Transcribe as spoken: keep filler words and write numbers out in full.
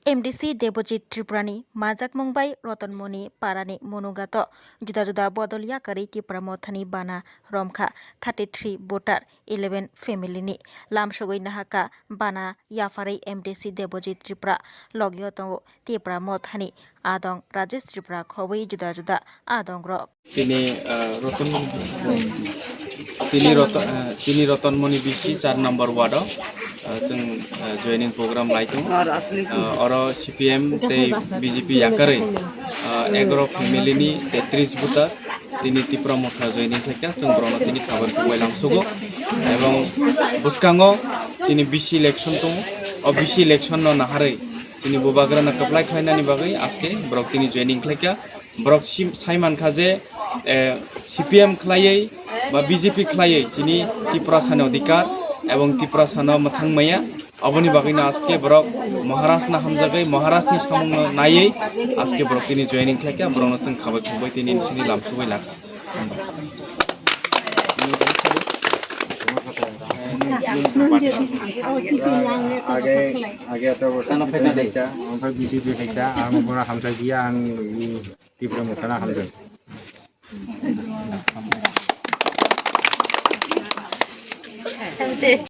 M D C Debojit Tripurani majakmung bai Rotonmoni parani Monugato juda juda bodol yakarwi Tipra Mothani bana romkha thirty three voter, eleven family ni. Lamsogwi nahaka bana yapharwi M D C Debojit Tripura logio tongo Tipra Mothani adong Rajesh Tripura khobwi juda juda adongrok. Tini, ah, Rotonmoni bisi, tini Roto-, ah, tini Rotonmoni bisi char number ward o, ah, chwng, ah, joining program lai tongo. Ah, oro C P M tei B J P yakarwi, ah, egaro family ni tetris voter tini Tipra Motha joining khlaikha, chwng borokno tini khabar kubui lamsugo. Ebong bwskango chini bisi election tongo, o bisi election no naharwi chini bubagrano kwplai khlainani bagwi aske borok tini joining khlaikha. Borok sim-, sai mankha je, eh, C P M khlaiwi ba B J P khlaiwi chini Tiprasani odhikar ebong Tiprasano mwthang maya. Aboni bagwino aske borok Maharajno hamjagwi, Maharajni samungno naiwi aske borok tini joining khlaikha, borokno chwng khabai khumbai tini sini lamsugwi lakha. Age, age eto borok C P M khaikha, omo bono hamjagya ang. Tipra Mothano hamjak.